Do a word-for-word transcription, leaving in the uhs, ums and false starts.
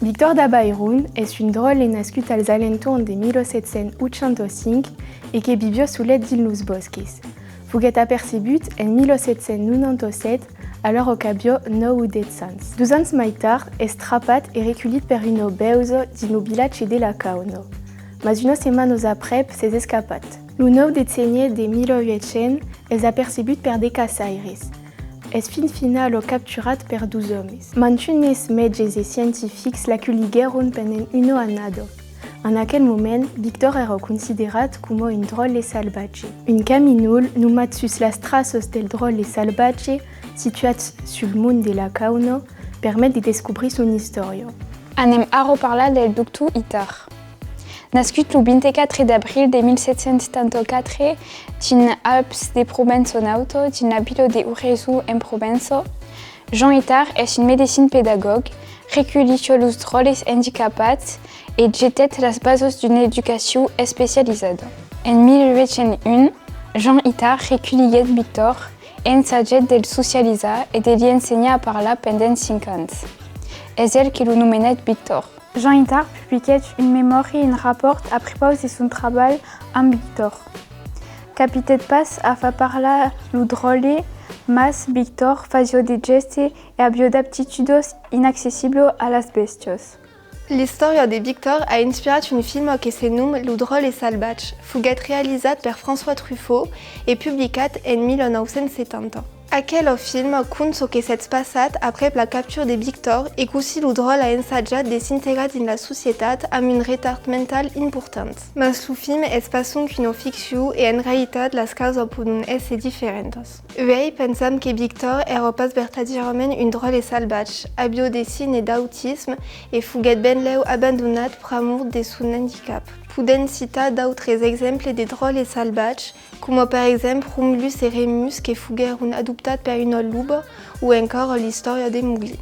Victor d'Avairon es un dròlle nascut als alentorns de mil sèt cents ochanta cinc e que viviá solet dins los bòsques. Foguèt apercebut en mil sèt cents nonanta sèt, alòra qu'aviá nòu o dètz ans. Dos ans mai tard, es trapat e reculhit per una bèusa dins lo vilatge de La Cauna. Mas unas setmanas aprèp, s'es escapat. Lo nòu de genièr de mil uèch cents, es apercebut per de caçaires. Es fin finala capturat per dos òmes. Mantunes mètges e scientifics l'aculhiguèron pendent una annada. En aquel moment, Victor èra considerat coma un dròlle salvatge. Un caminòl nomat sus las traças del dròlle salvatge, situat sul mont de La Cauna, permet de descobrir son istòria. Anem ara parlar del doctor Itard. Nascut lo vint-e-quatre d'abril de mil sèt cents setanta-quatre, dins Alps de Provença Nauta, dins la vila de Oraison en Provença, Jean Itard es un medecin pedagòg, reculhiá los dròlles andicapats e getèt las basas d'una educacion especializada. En mil uèch cents un, Jean Itard reculhiguèt Victor e ensagèt del socializar e de li ensenhar a parlar pendent cinc ans. Es el que lo nomenèt Victor. Jean Itard publiquèt un memòri, un rapòrt a prepaus de son trabalh amb Victor. Capitèt pas a far parlar lo dròlle, mas Victor fasiá de gèstes e aviá d'aptitudas inaccessiblas a las bèstias. L'istòria de Victor a inspirat un film que se noma Lo dròlle salvatge. Foguèt realizat per François Truffaut e publicat en mil nòu cents setanta. Aquel film conta çò que s'es passat aprèp la captura de Victor e cossí lo dròlle a ensajat de s'integrar dins la societat amb un retard mental important. Mas lo film es pas sonque una ficcion e en realitat las causas pòdon èsser diferentas. Uèi, pensam que Victor èra pas vertadièrament un dròlle salvatge, aviá de signes d'autisme e foguèt benlèu abandonat pr'amor de son andicap. Podèm citar d'autres exemples de dròlles salvatges, coma per exemple Romulus e Remus, que foguèron adoptats per una loba, o encara l'istòria de Mowgli.